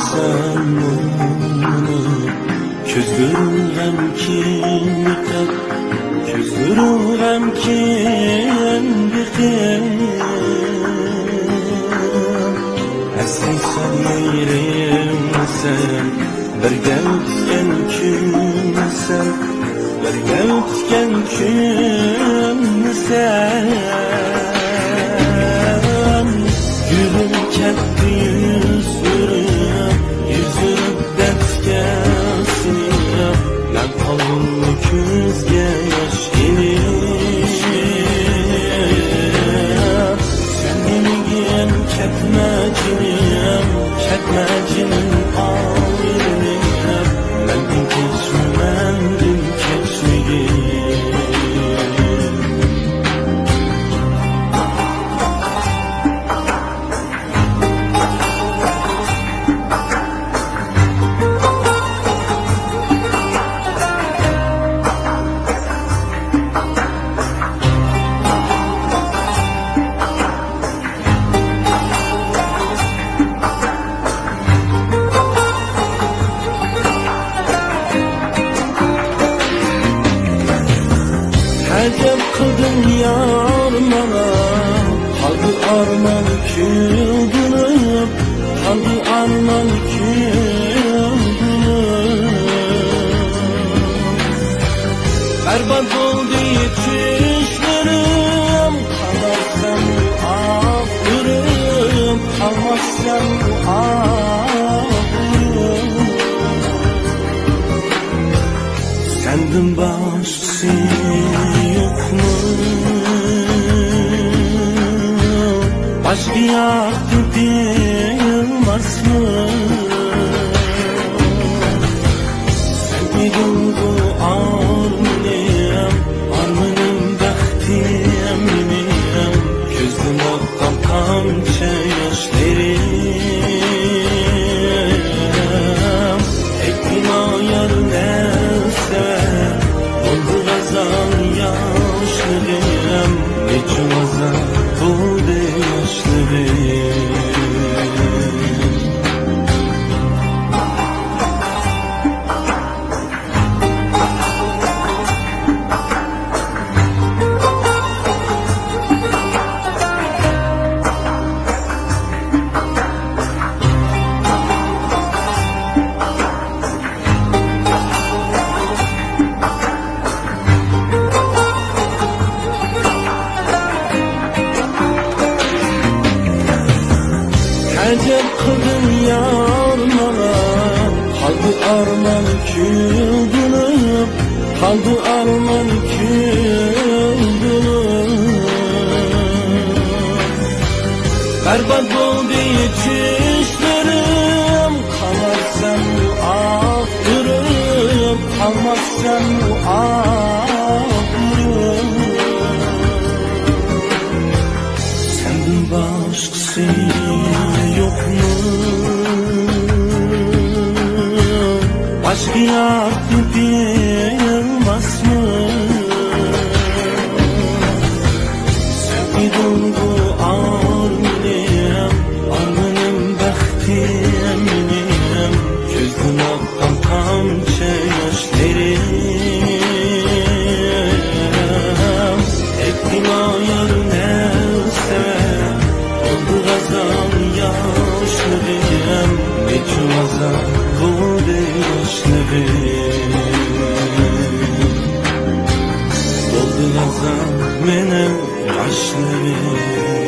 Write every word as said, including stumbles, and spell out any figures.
سەن مېنى كۆزلىرىڭ غەمكىن بېقىپ، كۆزلىرىڭ غەمكىن بېقىپ. ئەسلىسەن مېھرىمنى سەن، بىر گەپ ئىكەن كۈن سەن، بىر گەپ ئىكەن كۈن سەن. گۈلۈم كەتتى يۈز ئۆرۈپ، يۈز ئۆرۈپ دەردكە سىنىپ، مەن قالدىم كۆزگە ياش ئېلىپ. سەن دېمىگىن كەتمە جېنىم، كەتمە جېنىم ئايرىلىپ، مەندىن كەچمە، مەندىن كەچمىگىن. ئەجەب قىلدىڭ يار ماڭا، قالدى ئارمان كۈلدۈرۈپ، قالدى ئارمان كۈلدۈرۈپ. بەربات بولدى چۈشلىرىم، قالارسەن ئاغرىپ، قالماسسەن ئاغرىپ. سەندىن باشقىسى يوقمۇ؟ باشقا ياقتا دىلماسمۇ؟ سەن ئىدىڭغۇ ئارمىنىم، ئارمىنىم، بەختىم مېنىڭ. كۆزدىن ئاققان تامچە ياشلىرىم. ئېيتما يار نەرسە، بولدى غازاڭ ياشلىرىم. نېچە غازاڭ بولدى ياشلىرىم. ئەجەب قىلدىڭ يار ماڭا، قالدى ئارمان كۈلدۈرۈپ، قالدى ئارمان كۈلدۈرۈپ. بەربات بولدى چۈشلىرىم، قالارسەن ئاغرىپ، قالماسسەن ئاغرىپ. سەندىن باشقىسى يوقمۇ؟ باشقا ياقنى بىلمەسمۇ؟ سەن ئىدىڭغۇ ئارمىنىم، ئارمىنىم، بەختىم مېنىڭ. كۆزدىن ئاققان تامچە ياشلىرىم. ئېيتما يار نەرسە، بولدى غازاڭ ياشلىرىم. نېچە غازاڭ بولدى ياشلىرىم. بولدى غازاڭ مېنىڭ ياشلىرىم.